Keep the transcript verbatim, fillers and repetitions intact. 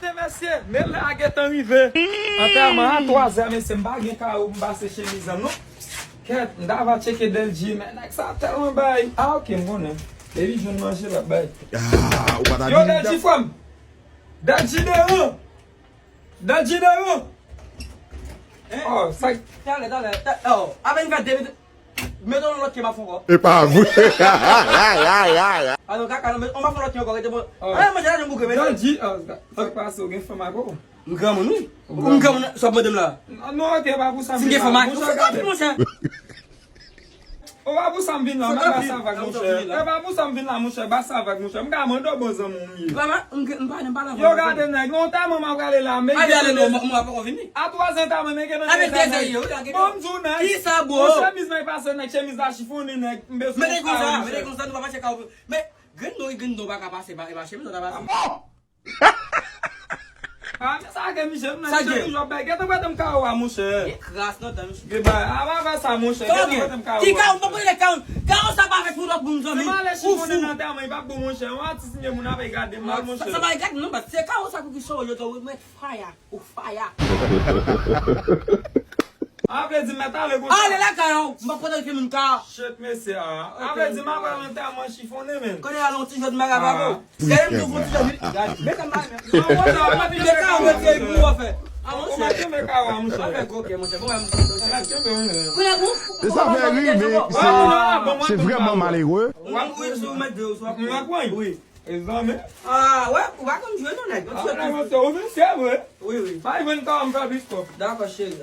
Mesye, mesye, men lè a gentan rive. Antèman a twazè, mesye, m pa gen kawo pou m pase chemiz la, non. Kèt, m ta va tcheke Dèlji, men nèg sa tèlman bay. Ah, ok, m konnen. Depi jwenn manje, l ap bay. Ah, ou pa ta Yo, di Dèlji, frè m. Dèlji devan. Dèlji devan. Oh, sa. Talè, talè, talè. Oh, apèn fè de minit. Mete yon lòt ke m ap fè ankò. E pa vre. A non, kaka, non, mete, on m ap fè lòt ke ankò, rete bon. Oh. Ay, manje la, jan bougre, mete. Dèlji, oh, sa k pase, ou gen fanm ak ou? M granmoun, wi. Ou granmoun, sa w ap mande m la? Non, ok, pa pou sa m vin la. Si m gen fanm ak ou, fè tanpri, monchè. O, pa pou sa m vin la, m ap ba sa vag, monchè. E pa pou sa m vin la, monchè, ba sa vag, monchè. M ka mande w bon zanmi w m ye. Vrèman, m gen, m pa, m pa nan Yo, gade nèg, non, tèlman m ap rale la, men gen ale non, mwen pa poko vini. A twazè tèlman, men gen nan Avèk dèzè yo, wi, gade. Bon, m di w, nèg. Kisa, bro? Bon, chemiz mwen pase, nèg, chemiz la chifonnen, nèg. M bezwen Mete konsa, mete konsa, nou pa mache ka. Men, grenn non, grenn non, pa ka pase, pa, pa chemiz, nou ta pase. Ah, men sa gen, misye, m nan misye toujou ap bay. Gete prete m kawo a, monchè. Gen kras nan dan misye. Gen bay, a pa fè sa, monchè. Gete prete m kawo a. Ki kawo, m pa prete kawo. Kawo sa pa fèt pou lòt moun, zanmi. Se male chifonnen nan tèlman, li pa bon, monchè. Yon atis m ye, moun ap gade m mal, monchè. Sa pa gade, non, se kawo sa ki sou yo, to, mwen faya, ou faya. A vle di, mèt ale konsa. Ale lakay ou, m pa prete ke moun ka. Shit, mesye, a. A vle di, m ap al antèman chifonnen, men. Konnen al yon ti jòt m pa ka pa bon. Gade m tou fon ti jòt, gade. Mete m pa, men. Non, monchè, w ap mete kawo, mete pou w fè. A, monchè. Ou mete kawo, monchè. Avèk gwo kè, monchè. Bon, m. Ou mete, monchè. Konnen bon. E sa fè ri, men se, se vrèman malere. W ap kouye sou mèt de ou sou ap kouye. Wi. Mezanmi. Ah, wè, ou pa konn jwe non, nèg. Ah, nèg, se ofisye vre. Wi, wi. Pa jwenn tan, m fè pistòp. Dakò, cheri.